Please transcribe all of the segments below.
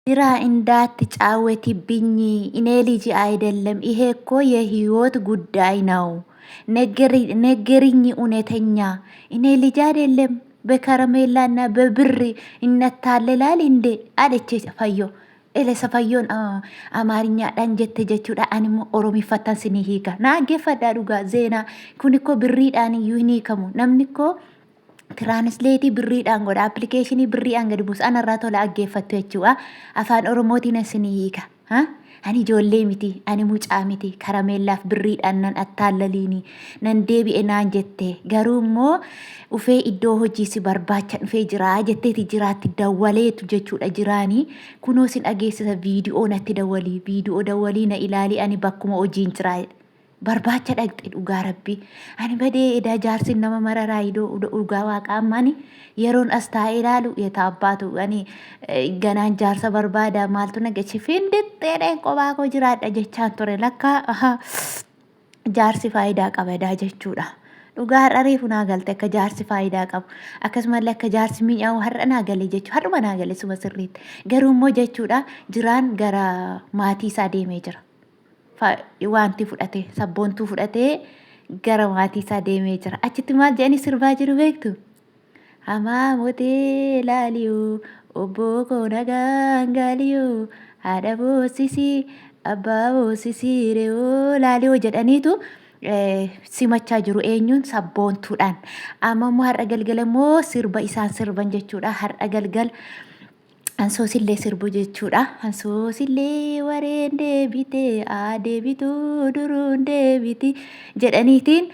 Jiraa indaatti caawwetibbinyi እኔ ልጅ አይደለም ይሄ እኮ የህይወት ጉዳይ ነው። ነገርኝ እውነተኛ እኔ ልጅ አይደለም በከረሜላና በብር እንታለላል እንዴ አለች ፈዮ። Elesa fayyoon Amaariñaadhaan jette jechuudha. Ani immoo Oromiffattan sinii hiika. Naa geeffadhaa dhugaa zeenaa. Kun ikkoo birriidhaan iyyuu hin hiikamu. Namni ikkoo tiraanisleetii birriidhaan godha. Appilikeeshinii birriidhaan gadi buusa. Anarraa tola aggeeffattu jechuudha. Afaan Oromootiin sinii hiika. Ani ijoollee miti, ani mucaa miti, karameellaaf birriidhaan nan attaallaliini, nan deebi'e naan jette. Garuu immoo ufee iddoo hojii si barbaacha dhufee jira jetteeti jiraatti dawwaleetu jechuudha jiraanii. Kunoo sin dhageessisa viidiyoo natti dawwalii, viidiyoo dawwalii na ilaalii ani bakkuma hojiin jira. Barbaacha dhaqxe dhugaa rabbii. Ani badee edaa jaarsin nama mararaa idoo dhugaa waaqaa amma ani yeroon as taa'ee ilaalu yetaa abbaatu ani ganaan jaarsa barbaada maaltu na gache findixxeedheen qophaa koo jiraadha jechaan ture lakka jaarsi faayidaa qaba edaa jechuudha. Dhugaa har'a reefu naa galte akka jaarsi faayidaa qabu. Akkasumallee akka jaarsi mi'aawu har'a naa gale jechuudha. Har'uma naa gale suma sirriitti. Garuu immoo jechuudha jiraan gara maatii isaa deemee jira. Wanti fudhate sabboontuu fudhatee gara maatii isaa deemee jira. Achitti maal jedhanii sirbaa jiru beektu? Hamaa motee laaliyuu obboo koo nagaan gaaliyuu haadha boossisii abbaa boossisii re'oo laaliyoo jedhaniitu simachaa jiru eenyuun sabboontuudhaan. Amma immoo har'a galgala immoo sirba isaan sirban jechuudha. Har'a galgal Ansoosillee sirbu jechuudha. Ansoosillee wareen deebite haa deebitu duruun deebiti jedhaniitiin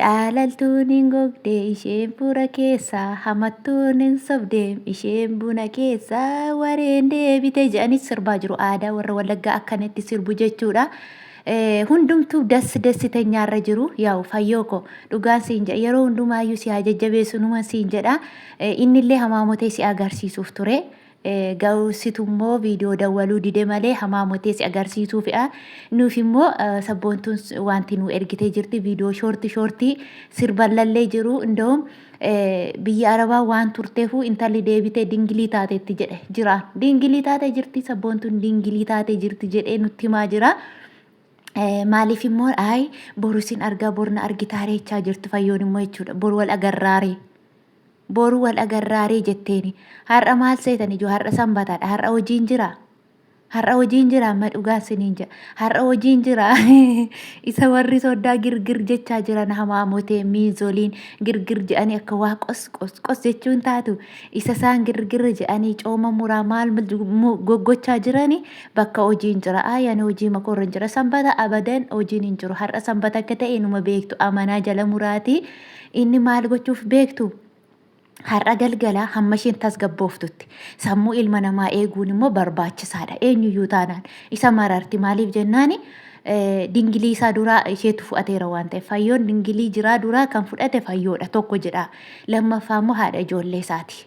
alaltuun hin gogde isheen fura keessa hamattuun hin sobde isheen buna keessa wareen deebite jedhanii sirbaa jiru. Aadaa warra Wallaggaa akkanatti sirbu jechuudha. Hundumtuu das dessitenyaarra jiru yaa'u fayyoo koo dhugaan siin jedha yeroo hundumaayyuu si haa jajjabeessu numa siin jedha. Innillee hamaamotee si agarsiisuuf ture. Garuu situ immoo viidiyoo dawwaluu dide malee hamaamotee si agarsiisuufidha. Nuuf immoo sabboontuun wanti nu ergitee jirti viidiyoo shoortii shoortii sirballallee jiru. Inda'uun biyya Arabaa waan turteefu intalli deebitee dingilii taateetti jedhe jira. Dingilii taatee jirti sabboontuun dingilii taatee jirti jedhee nutti himaa jira. Maaliif immoo ayi boru isin argaa boru na argitaa jechaa jirti fayyoon immoo jechuudha. Boru wal agarraaree. Boru wal agarraaree jetteeni. Har'a maal seetan ijoo har'a sanbataadha. Har'a hojiin jira. Har'a hojiin jira amma dhugaa isiniin jedha. Har'a hojiin jira. Isa warri soddaa girgir jechaa jiran hamaamotee miizoliin girgir jedhanii akka waa qos qos qos jechuun taatu. Isa isaan girgir jedhanii cooma muraa maal goggochaa jirani bakka hojiin jira. Ayi ani hojii makoorra hin jira. Sanbata abadan hojiin hin jiru. Har'a sanbata akka ta'e numa beektu amanaa jala muraatii. Inni maal gochuuf beektu? Har'a galgala hamma isheen tasgabbooftutti sammuu ilma namaa eeguun immoo barbaachisaadha. Eenyuyyuu taanaan isa mararti maaliif jennaani dingilii isaa duraa isheetu fudhateera waan ta'eef fayyoon dingilii jiraa duraa kan fudhate fayyoodha tokko jedha. Lammaffaa immoo haadha ijoollee isaati.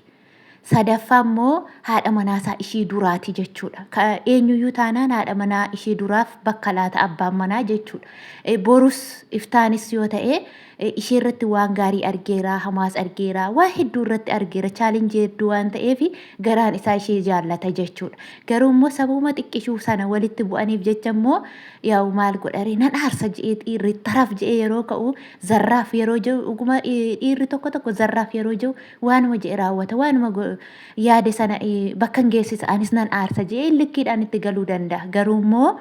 Sadaffaa immoo haadha manaa isaa ishii duraati jechuudha. Eenyuyyuu taanaan haadha manaa ishii duraaf bakka laata abbaan manaa jechuudha. Borus iftaanis yoo ta'e ishee irratti waan gaarii argeera, hamaas argeera, waa hedduu irratti argeera, chaalenjii hedduu waan ta'eef garaan isaa ishee jaallata jechuudha. Garuu immoo sababuma xiqqishuu sana walitti bu'aniif jecha immoo yaa'u maal godhare nan aarsa je'ee dhiirri taraf je'ee yeroo ka'u zarraaf yeroo jiru dhuguma dhiirri tokko tokko zarraaf yeroo jiru waanuma je'e raawwata waanuma yaade sana bakka hin geessisa anis nan aarsa je'ee likkiidhaan itti galuu danda'a. Garuu immoo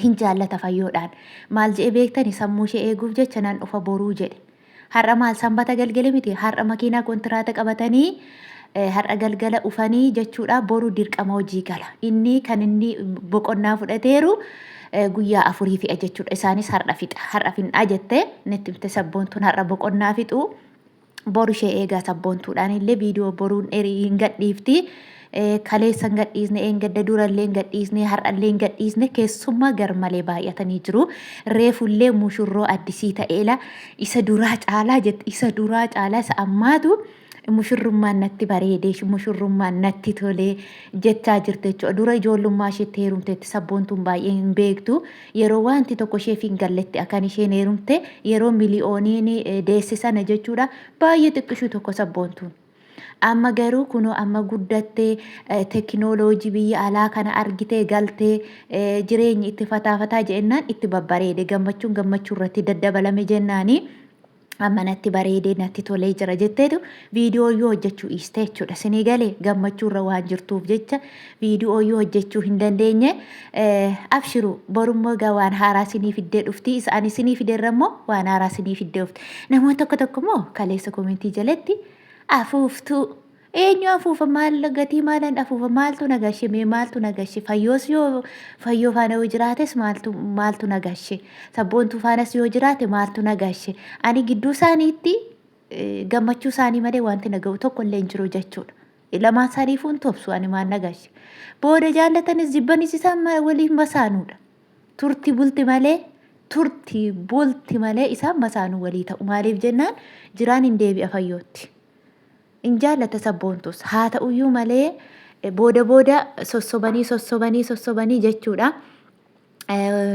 hin jaallata fayyoodhaan. Maal je'e beektani sammuu ishee eeguuf jecha nan dhufa boruu jedhe. Har'a maal sanbata galgala miti har'a makiinaa kontiraata qabatanii har'a galgala dhufanii jechuudha boru dirqama hojii gala. Inni kan inni boqonnaa fudhateeru guyyaa afurii fi'a jechuudha. Isaanis har'a fixa har'a fin'aa jette natti himte sabboontuun har'a boqonnaa fixu. Boru ishee eegaa sabboontuudhaan illee viidiyoo boruun hin gadhiifti. Kaleessa hin gadhiisne, eengadda durallee hin gadhiisne, har'allee hin gadhiisne keessummaa garmalee baay'atanii jiru. Reefullee mushurroo addisii ta'eela isa duraa caalaa jette isa duraa caalaa isa ammaatu mushurrummaan natti bareede mushurrummaan natti tole jechaa jirti jechuudha. Dura ijoollummaa isheetti heerumteetti sabboontuun baay'ee hin beektu. Yeroo waanti tokko isheef hin galletti akan isheen heerumte yeroo miliyooniin deesse sana jechuudha baay'ee xiqqishuu tokko sabboontuun. Amma garuu kunoo amma guddattee tekinooloojii biyya alaa kana argitee galtee jireenyi itti fataa fataa jennaan itti babbareede, gammachuun gammachuu irratti daddabalame jennaanii amma natti bareedee natti tolee jira jetteetu viidiyoo yoo hojjechuu dhiiste jechuudha. Isinii galee gammachuu irra waan jirtuuf jecha viidiyoo yoo hojjechuu hin dandeenye. Abshiru, borummoo egaa waan haaraa isinii fiddee dhufti. Isa ani isinii fideerra immoo waan haaraa isinii fiddee dhufti. Namoonni tokko tokko immoo kaleessa komentii jalatti afuuftuu eenyu afuufa, maal gatii maalan afuufa, maaltu na gashe mee, maaltu na gashe? Fayyoos yoo fayyoo faana yoo jiraates maaltu maaltu na gashe? Sabboontuu faanas yoo jiraate maaltu na gashe? Ani gidduu isaaniitti gammachuu isaanii malee wanti na ga'u tokko illee hin jiru jechuudha. Lamaan isaaniifuu hin tobsu, ani maal na gashe? Booda jaallatanis jibbanis isaan waliif masaanuudha. Turti bulti malee, turti bulti malee isaan masaanuu walii ta'u. Maaliif jennaan jiraan hin deebi'a fayyootti. In jaallata sabboontus. Haa ta'uyyuu malee booda booda sossobanii sossobanii sossobanii jechuudha.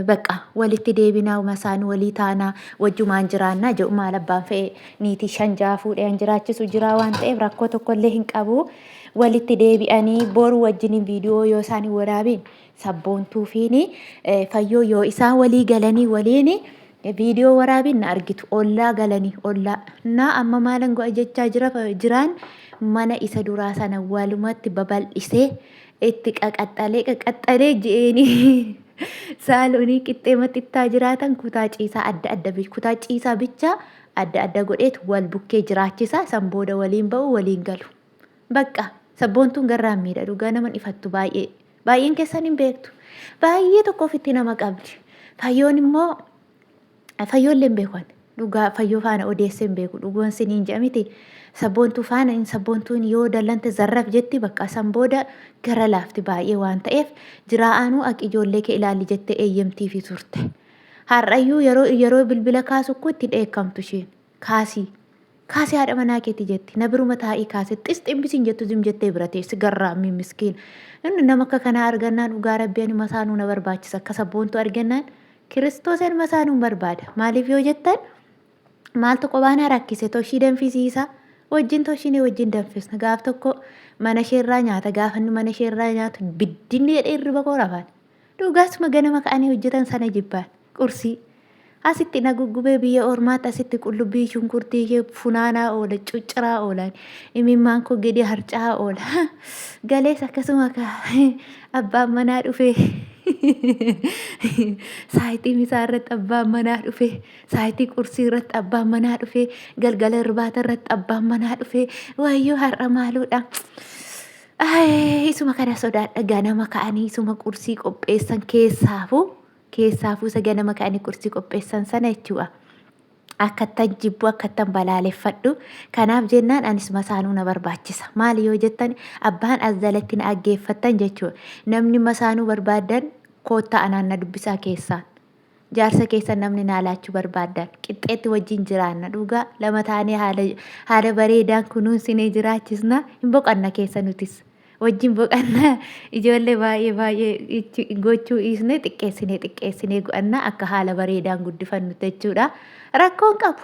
Bakka walitti deebinaa, masaanuu walii taanaa, wajjumaan jiraannaa jedhu. Maal abbaan fe'e niitii shan jaha fuudhee an jiraachisu jiraa waan ta'eef rakkoo tokkollee hin qabu. Walitti deebi'anii boru wajjiniin viidiyoo yoo isaan hin waraabiin, sabboontuu fi fayyoo yoo isaan walii galanii waliin viidiyoo waraabiin na argitu. Ollaa galanii ollaa naa amma maalan godha jechaa jira. Jiraan mana isa duraa sana walumatti babal'isee itti qaqaxxalee qaqaxxalee je'eenii saalonii qixxee maxxittaa jiraatan, kutaa ciisaa adda adda, kutaa ciisaa bichaa adda adda godheet wal bukkee jiraachisa. San booda waliin ba'u, waliin galu. Bakka sabboontuun garraammiidha, dhugaa nama ifattu baay'ee baay'een keessan hin beektu, baay'ee tokko ofitti nama qabdi. Fayyoon immoo fayyoollee hin beeku, dhugaa fayyoo faana odeessee hin beeku, dhugoon siniin jedha miti. Sabboontuu faana in sabboontuun yoo dallante zarraf jetti, bakka san booda gara laafti baay'ee waan ta'eef jiraa'anuu aqi ijoollee kee ilaalli jettee eeyyamtiifi turte. Har'ayyuu yeroo yeroo bilbila kaasu koo itti dheekkamtu isheen, kaasii kaasii haadha manaa keeti jetti, na biruma taa'ii kaase xis ximbisiin jettu, zim jettee bira teessi. Garraamii miskiina. Inni nama akka kanaa argannaan dhugaa rabbii ani masaanuu na barbaachisa. Akka sabboontuu argannaan kiristoos ani masaanuu barbaada. Maaliif yoo jettan maaltu qobaanaa rakkise? Toshii danfisiisa wajjin, toshinee wajjin danfisna. Gaaf tokko mana isheerraa nyaata, gaafa inni mana isheerraa nyaatu biddinni jedhee hirriba koo rafaan. Dhugaasuma ganama ka'anii hojjetan sana jibbaan qursii asitti na guggubee, biyya ormaatti asitti qullubbii shunkurtii ishee funaanaa oola, cucciraa oolaan, imimmaan koo gadi harca'aa oola. Galees akkasuma ka abbaan manaa dhufee saayitii misaa irratti abbaan manaa dhufee, saayitii qursii irratti abbaan manaa dhufee, galgala irbaata irratti abbaan manaa dhufee, wayyoo har'a maaluudha. Isuma kana sodaadha, ganama ka'anii isuma qursii qopheessan, keessaafuu keessaafuu isa ganama ka'anii qursii qopheessan sana jechuudha. Akkattan jibbu, akkattan balaaleffadhu. Kanaaf jennaan anis masaanuu na barbaachisa. Maali yoo jettan abbaan as jalatti na aggeeffattan jechuudha. Namni masaanuu barbaaddan koottaa anaan na dubbisaa keessaan. Jaarsa keessan namni naa laachuu barbaaddan qixxeetti wajjin jiraanna, dhugaa lama taanee haala haala bareedaan kunuunsinee jiraachisna, hin boqanna keessa, nutis wajjin boqanna. Ijoollee baay'ee baay'ee gochuu dhiisnee xiqqeessinee xiqqeessinee godhanna, akka haala bareedaan guddifannu jechuudha. Rakkoon qabu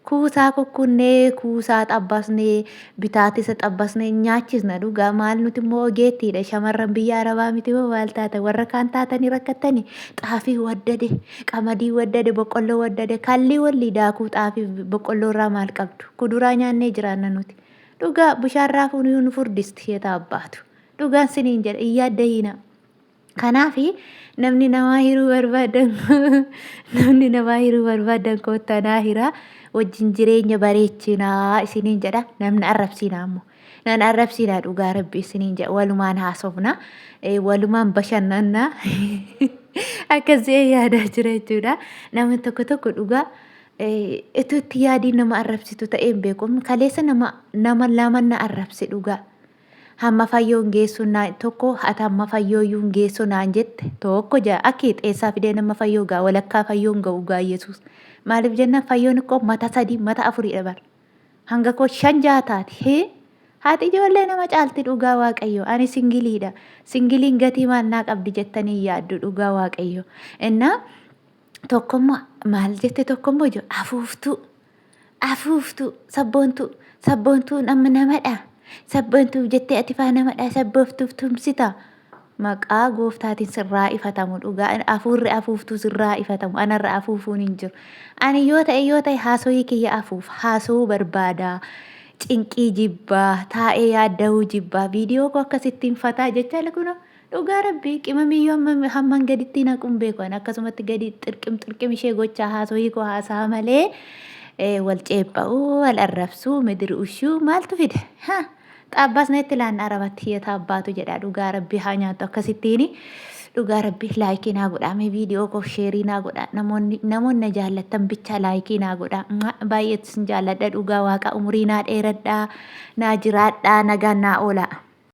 kuusaa kukkunnee, kuusaa xabbasnee, bitaatisa xabbasnee nyaachisna. Dhugaa maal nuti immoo ogeettiidha, shamarran biyya arabaa miti moo maal taata? Warra kaan taatanii rakkattanii xaafii waddade, qamadii waddade, boqqolloo waddade, kallii wallii daakuu xaafii boqqolloo irraa maal qabdu? Kuduraa nyaannee jiraanna nuti. Dhugaa bishaan raafuun iyyuu nu furdisti yetaa abbaatu. Dhugaan siniin jedha, hin yaaddahiina. Kanaaf namni namaa hiruu barbaadan, namni namaa hiruu barbaadan koottaa naa hiraa, wajjin jireenya bareechinaa isiniin jedha. Namni arrabsiinaa ammoo nan arrabsiinaa, dhugaa rabbi isiniin jedha. Walumaan haasofna, walumaan bashannannaa, akkas jedhee yaadaa jira jechuudha. Namni tokko tokko dhugaa ituu itti yaadiin nama arrabsitu ta'ee hin beeku. Kaleessa nama nama lama na arrabse dhugaa. Hamma fayyoon geessu naa tokko ati hamma fayyooyyuu hin geessu naan jette tokko jaa akki xeessaa fidee nama fayyoo gaa walakkaa fayyoon ga'u gaa Yesuus. Maaliif jennaan fayyoon ikkoo mata sadii mata afuridha bar. Hanga koo shan jaha taati. Hee haati ijoollee nama caalti, dhugaa waaqayyo. Ani singiliidha. Singiliin gatii maal naa qabdi jettanii yaaddu, dhugaa waaqayyo. Innaa tokkommoo maal jette, tokkommoo jiru afuuftuu. Afuuftuu sabboontuu, sabboontuun amma namadha. Sabboontuuf jettee ati faa namadha sabbooftuuf tumsita. Maqaa gooftaatiin sirraa ifatamu dhugaa afuurri afuuftuu sirraa ifatamu anarra afuufuun hin jiru. Ani yoo ta'e yoo ta'e haasoyii kiyya afuuf haasowuu barbaada. Cinqii jibbaa taa'ee yaadda'uu jibbaa viidiyoo koo akkasittiin fataa jecha kunoo dhugaa rabbii qimamiyyuu hamma hamman gaditti naquun beeku ani akkasumatti gadi xirqim xirqim ishee gochaa haasoyii koo haasaa malee wal ceepha'uu wal arrabsuu midir ushuu maaltu fide ha xaabbaas na itti laanna arabatti yetaa abbaatu jedha dhugaa rabbii haa nyaattu akkasittiin dhugaa rabbii laayikii naa godhaa mee viidiyoo koof sheerii naa godhaa namoonni namoonni na jaallattan bichaa laayikii naa godhaa baay'ee isin jaalladha dhugaa waaqa umurii naa dheeradhaa naa jiraadhaa nagaan naa oolaa.